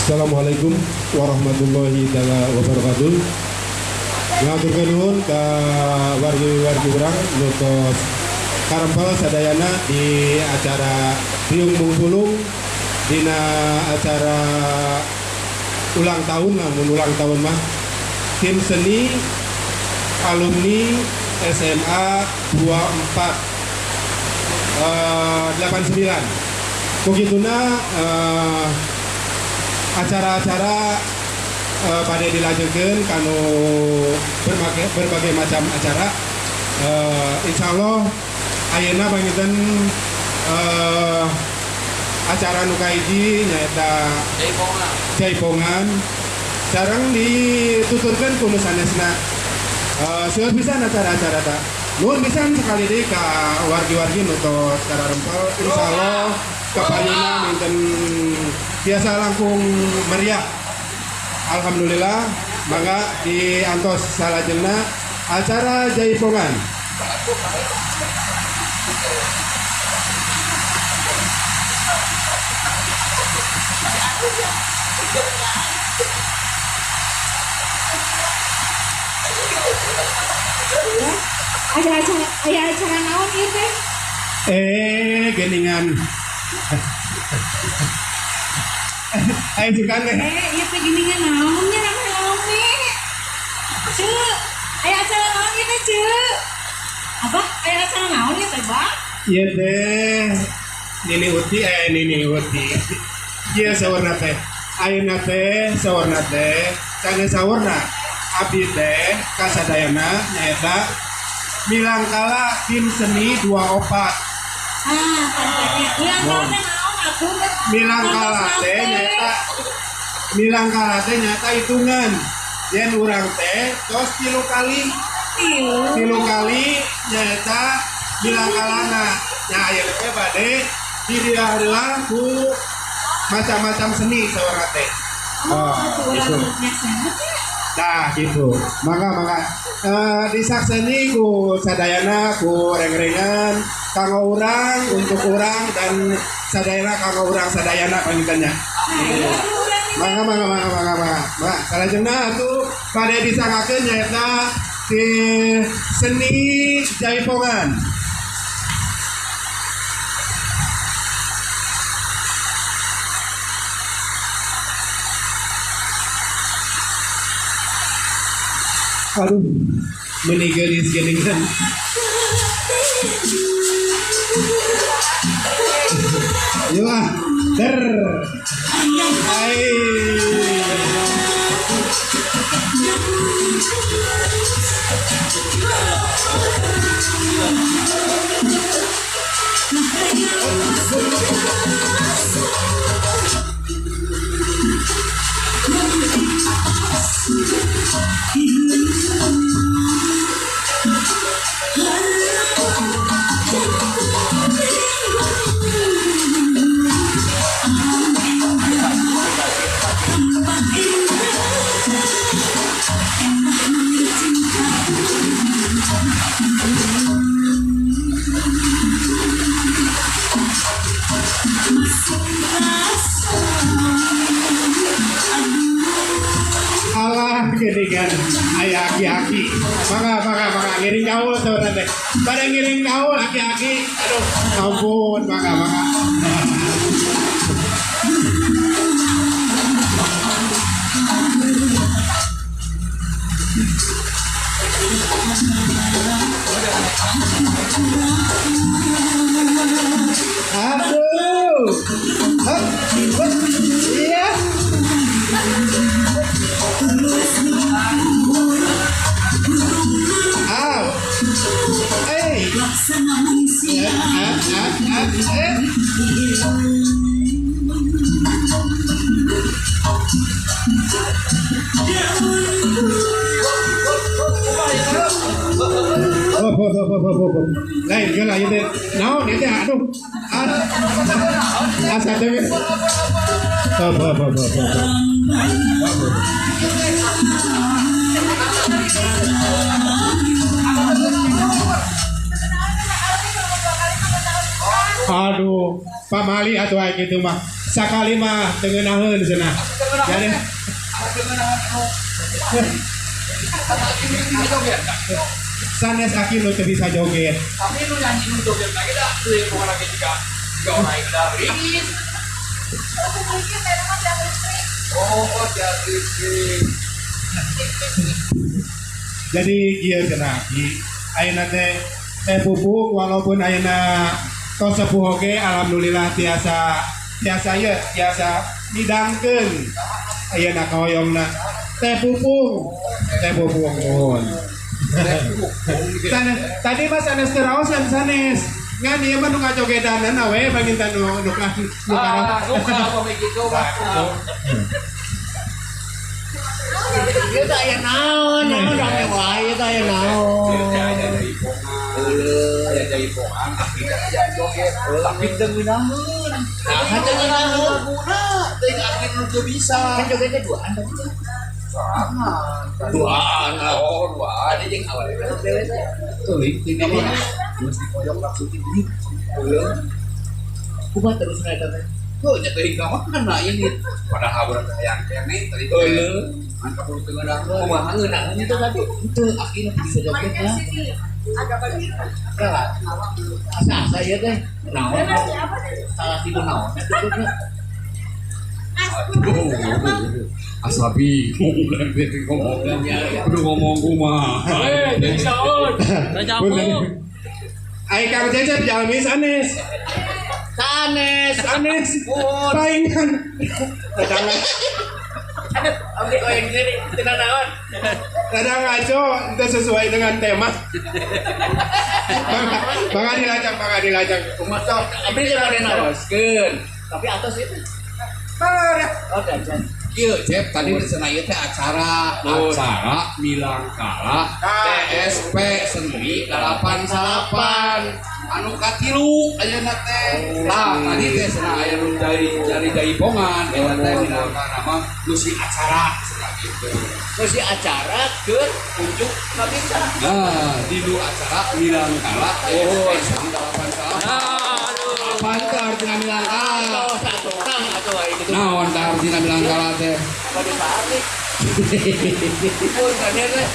Assalamualaikum warahmatullahi taala wabarakatuh. Ngaturkeun nuhun ka wargi-wargi urang nu tos karempel sadayana di acara Riung Bungpulung, dina acara ulang tahun, namun ulang tahun mah tim seni alumni SMA 24 89. Begituna acara-acara pada dilanjutkan kanu berbagai, berbagai macam acara. Insya Allah ayeuna panginten acara nu kahiji nyaeta jaipongan sareng dituturkeun ku nu sanesna. Seueur pisan acara-acara ta. Nuhun pisan sekali deui ka wargi-wargi nu tos kararempel. Insyaallah kapayuna minten biasa langkung meriah. Alhamdulillah, mangga diantos salajengna acara jaipongan. Ya. Ada acara, aya acara naon ieu teh? Eh, geningan. Ayo juga teh. Eh, ieu teh geningan naonnya rame-rame. Ceu, aya acara naon ieu teh, Ceu? Apa? Aya acara naon ieu teh, Bang? Ieu teh Nini Uti, eh, Nini Uti. Ieu saurna teh. Ayeuna teh saurna teh, cange saurna abdi teh kasadayana nyaeta Milangkala tim seni 24. Ah, pantanya. Milangkala teh naon atuh? Milangkala teh nyaeta, milangkala teh nyaeta hitungan. Yen urang teh tos 3 kali. Tilu. 3 kali nyaeta milangkalana. Nya ayeuna teh bade dirilah-rilah ku macam-macam seni saurna teh. Oh, Oh, atuh gitu. urang nyaksana teh. Nah, gitu. Maka maka disakseni ku sadayana ku reng-rengan kanggo urang, untuk urang, dan sadayana kanggo urang sadayana pangintennya. Nah, iya atuh urang ini. Mangga, mangga, mangga, mangga, mangga. Mangga, salajengna atuh bade disanggakeun nyaeta si seni jaipongan. Aduh, meni geulis geuningan. Yuk ah, der. Hai. Alah, geuningan aya aki-aki. Mangga, mangga, mangga, ngiring kaul saurna teh. Pada ngiring kaul aki-aki. Aduh, ampun, mangga, mangga. Aduh. Hop, hop. Iya. Aw. Eh. Eh, ah, ah, ah, eh. Oh, oh, oh, oh, oh, oh. Lain ke lah ieu teh. Naon ieu teh? Aduh. Ah. Asa teh. Oh, oh, oh, oh, oh. Aduh, pamali atuh aya kitu mah. Sakali mah teu ngeunaheun cenah. Jadi sanes aki nu teu bisa joget. Tapi nu nyanyi nu joget lagi dah, tuh yang orang lagi juga juga orang yang udah ringis. Oh, jadi listrik. Jadi kieu cenah aki. Ayeuna teh teh Pupung walaupun ayeuna tos sepuh oge, alhamdulillah tiasa tiasa ieu tiasa midangkeun ayeuna kahoyongna Teh Pupung. Teh Pupung, nuhun. Sanes, tadi mah sanes teu raosan sanes. Ngan ieu mah nu ngajogedanan we panginten nu Ah, suka apa begitu, Pak. Ieu teh aya naon, naon rame wae ieu teh aya naon. Aya jaipongan, aya jaipongan, tapi aya joget, tapi teu ngeunaheun. Nah, teu ngeunaheun. Laguna, teuing aki nu teu bisa. Kan jogetnya duaan tadi teh. Sorangan. Duaan. Oh, duaan. Ini jeung awalnya teh. Teuing teuing apa? Geus dikoyok langsung ini. Heueuh. Kumaha terus eta teh? Tuh, nya teuing ka mana ini? Padahal urang teh hayang keneh tadi teh. Heueuh. Mantap kudu teu ngeunaheun. Kumaha ngeunaheun itu tadi? Henteu aki nu bisa joget lah. Lah, asa-asa ieu teh. Naon? Salah tidur naon eta teh. Aduh, asa bingung teh ngomong. Kudu ngomong kumaha. Eh, jadi saun. Nyambung. Ai Kang Cecep jalmi sanes. Sanes. Sanes. Paingan. Rada Oke, oh yang gini, tenang naon. rada ngaco itu sesuai dengan tema. Mangga, mangga dilajang, mangga dilajang. Sok, abdi teh bade naroskeun. Tapi atos itu. Mangga. Oh, dajan. Kieu, Cep, tadi di sana ieu teh acara acara Milangkala TSP Seni 88 anu katilu ayeuna teh. Lah, tadi teh cenah aya nu dari dari jaipongan eta teh Milangkala mah nu si acara cenah gitu. Terus si acara keur unjuk nggak bisa. Nah, di nu acara Milangkala TSP Seni 88. Aduh. Apaan teh artina Milangkala? Atau satu orang atau wae gitu. Naon teh artina Milangkala teh? Bade saha Pun kan teh.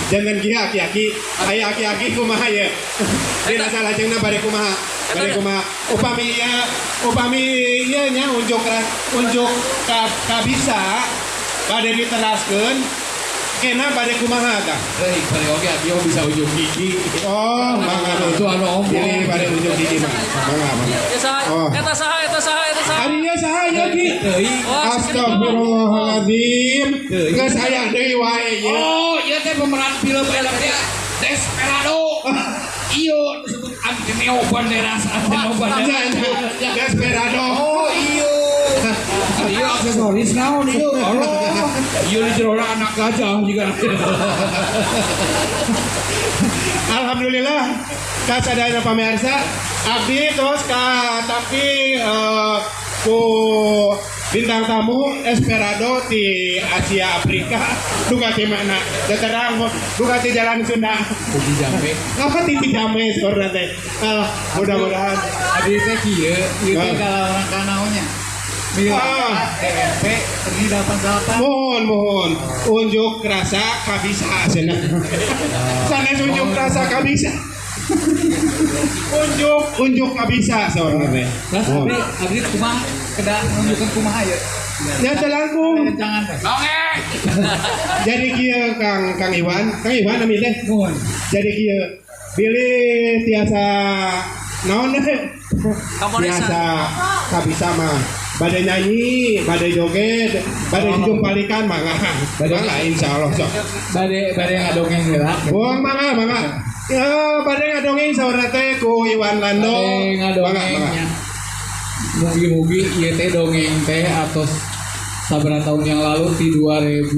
Jangan kieu aki-aki, aya aki-aki kumaha ye. Dina salajengna bade kumaha? Bade kumaha? Upami ieu, upami ieu nya unjuk unjuk ka, kabisa bade diteraskeun kena bade kumaha tah? Heuh, bade oge abi mah bisa ujung gigi. Oh, mangga Itu anu omong. Ini bade unjuk gigi mah. Mangga, mangga. Ya saha, Oh. eta saha, eta saha, eta saha. Ari ieu saha ieu ki? Teuing. Wah, Astagfirullahaladzim. Geus aya deui wae ieu. Oh, ieu teh pemeran film eta teh Desperado. Iyo disebut Antonio Banderas, Antonio Banderas. Desperado. Oh, iyo. Iyo aksesoris naon ieu? Allah. Ieu di jero anak gajah juga. Alhamdulillah kasadayana pamirsa abdi terus ka tapi ku bintang tamu Esperado di Asia Afrika duka di mana terang duka di jalan Sunda. Puji jambe. Apa di Cijambe saurna teh. Ah, mudah-mudahan Abdi teh kieu, ieu teh Ah. kalau orang kanaonnya. Milangkala TSP Seni 88. Mohon, mohon unjuk rasa kabisa cenah. Sanes unjuk rasa kabisa. Unjuk unjuk kabisa saurna teh. Terus Mohon. abdi abdi kumaha kedah nunjukkeun kumaha ya? Ya teu langkung. Jangan teh. Dongeng. Jadi kieu Kang Kang Iwan, Kang Iwan nami teh. Nuhun. Jadi kieu bilih tiasa naon teh? Kamonesan. Tiasa kabisa mah. Bade nyanyi, bade joget, bade jumpalikan mangga. Mangga insyaallah sok. Bade bade ngadongeng heula. Buang mangga mangga. Ya bade ngadongeng saurna teh ku Iwan Lando. Bade Mangga ngadongeng mangga. nya. Mugi-mugi ieu teh dongeng teh atos sabaraha tahun yang lalu di 2012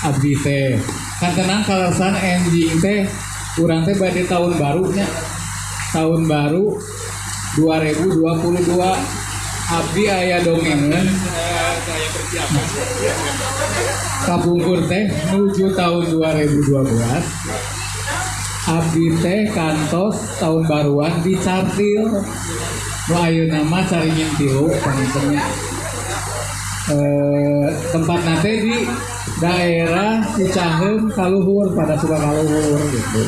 abdi teh kantenan kalasan enjing teh urang teh bade tahun barunya tahun baru 2022 abdi aya dongengeun kapungkur teh nuju tahun 2012 Abdi teh kantos tahun baruan di Cartil. Nu ayeuna mah Caringin tilu pangintennya. Tempat nate di daerah Cicaheum Kaluhur pada suka Kaluhur gitu.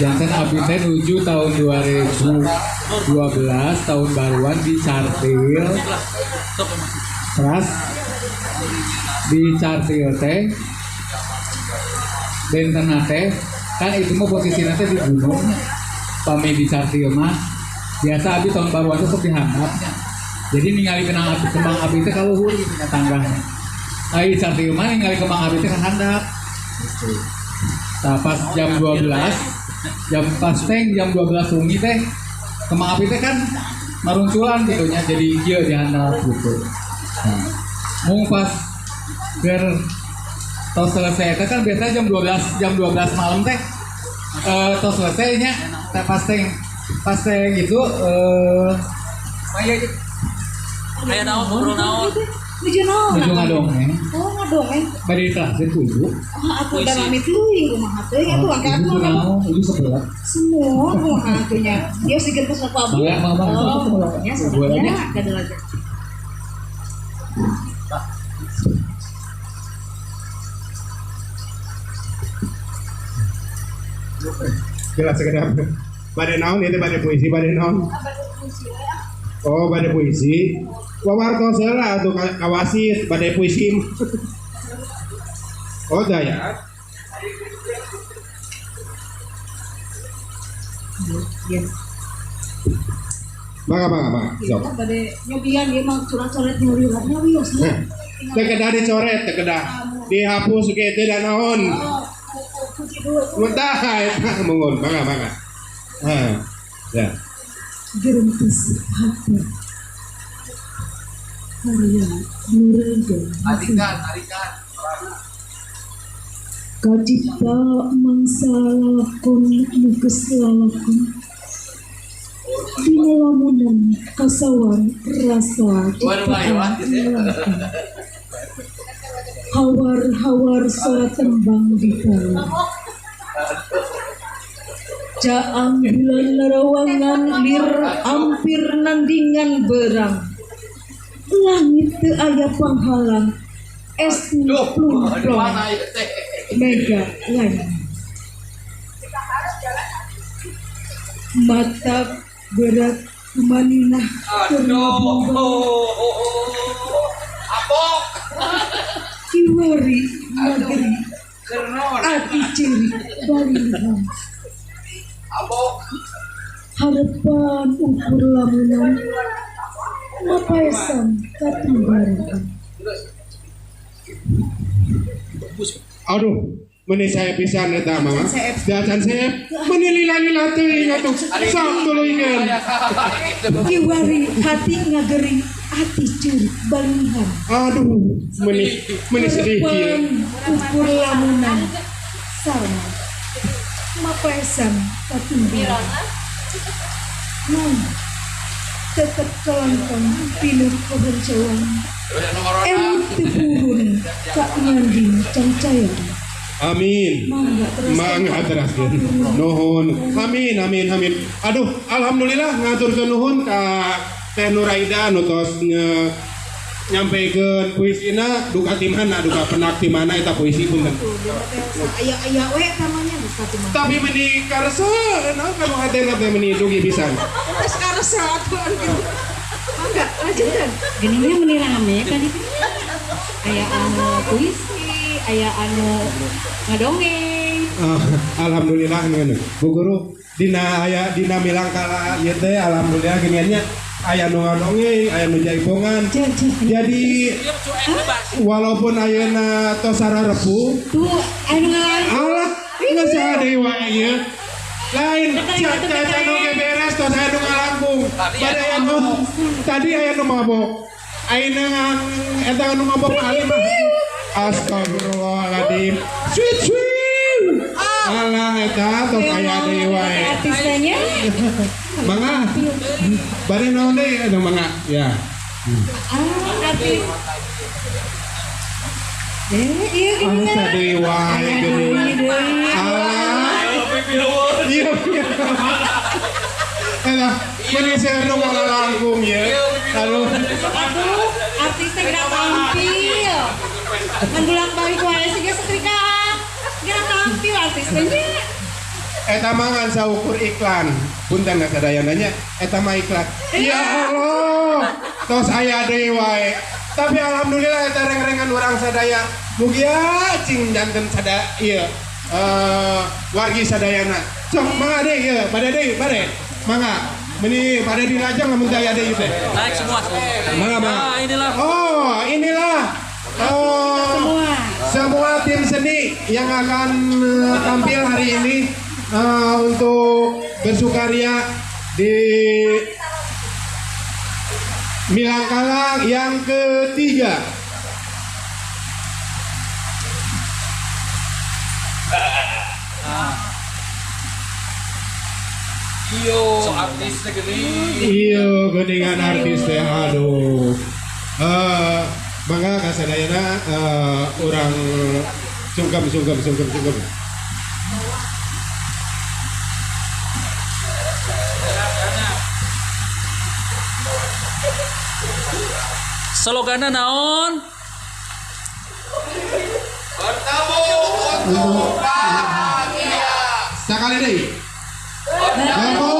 Janten abdi teh nuju tahun 2012 tahun baruan di Cartil. Terus di Cartil teh benten teh kan itu mah posisinya teh di gunung. Pami di Cartil mah biasa abdi tahun baruan teh sok dihandapnya. Jadi ningali kembang api teh kaluhur gitu nya tanggahnya. Ai Cartil mah ningali kembang api teh kahandap. Gitu. Tah pas jam 12, jam pas teng jam 12 wengi teh kembang api teh kan marunculan gitu nya jadi ieu dihandap gitu. Nah, mung pas ger tos selesai teh kan biasanya jam 12 malam teh tos selesainya teh pas teng gitu aya naon ngobrol naon nuju naon nuju ngadongeng. Oh ngadongeng bade ditraktir ku ibu. Ah atuh da mami teuing kumaha teuing atuh angke atuh naon ibu sebelah semua kumaha atuh nya ieu sih gentos ku abdi. Mangga nya sebenarnya gaduh aja. Jelas sekedap. Bade naon ieu teh bade puisi bade naon? Oh bade puisi. Wawartos heula atuh kawasit bade puisi. Oh daya. Yes. Mangga. Sok. Bade nyobian ieu mah coret-coret nyuri-nyuri wios. Teu kedah dicoret, teu kedah. Dihapus ge teu da naon. Muntah eta mungun, mangga. Hah. Ya. Gerentis hati. Karya Nuraida. Tarikan. Kacipta mangsa lalakon nuges lalakon. Dina lamunan kasawan rasa ciptaan lalakon. Hawar-hawar sora tembang di kala. Caang bulan larawangan lir ampir nandingan berang. Langit teu aya panghalang es plumplong mega lain. Mata berat kumaninah keur kiwari negeri ati ciri balilihan. Harapan ukur lamunan mapaesan katumbaran. Aduh, meni saya pisan eta mah. Dacan seep meni lila-lila teuing atuh. Sok tuluykeun. Kiwari hati ngagering ati curi balilihan. Aduh, meni sedih kieu. Ukur lamunan sarma mapaesan katumbaran. Nang tetep kelangkong pinuh kebencewan. Emut tepurun kak nganding cangcaya. Amin. Mangga teraskeun. Nuhun. Amin amin amin. Aduh, alhamdulillah ngaturkeun nuhun ka Teh Nuraida nu tos nyampekeun puisina duka ti mana duka penak ti mana eta puisi punten. Aya-aya we tamanya duka ti mana. Tapi meni karsa naon ka nu hatena teh meni dugi pisan. Geus karsa atuh gitu. Mangga lanjutkan. Geningnya meni rame kan itu. Aya anu puisi, aya anu ngadongeng. Alhamdulillah ngono. Bu guru dina aya dina milangkala ieu teh alhamdulillah geuningannya aya nu ngadongeng, aya nu jaipongan. Jadi walaupun ayeuna tos sararepuh tuh anu ngalang. Alah, geus saha deui wae ieu. Lain caca nu ge beres tos aya nu ngalangkung. Bade aya nu tadi aya nu mabok. Ayeuna eta nu mabok alim mah. Astagfirullahaladzim. Sweet sweet. Alah eta tos aya deui wae. Artisnya. Mangga. Bade naon deui atuh mangga. Ya. Ah, artis. Iya gini Asa deui wae geuning. Alah. Eta meni seueur nu ngalalangkung ye. Aduh. Aduh, artisnya gerak tampil. Ngan bolak-balik wae sih ge setrikaan. Gerak tampil artisnya nya. Eta mah ngan saukur iklan. Punten sadayana nya, eta mah iklan. Ya Allah. Tos aya deui wae. Tapi alhamdulillah eta reng-rengan urang sadaya. Mugia cing janten sada ieu wargi sadayana. Sok mangga deui ieu, bade deui, bade. Mangga. Meni pada dilajeng lamun teu aya deui teh. Naik semua. Mangga, mangga. Nah, inilah. Oh, inilah. Semua. Semua tim seni yang akan tampil hari ini untuk bersukaria di Milangkala yang ketiga. Iyo, artisnya gini. Iyo, geningan artis teh aduh. Mangga kasadayana urang sungkem sungkem sungkem sungkem. Slogannya naon? Bertemu untuk bahagia. Sekali deui. Bertemu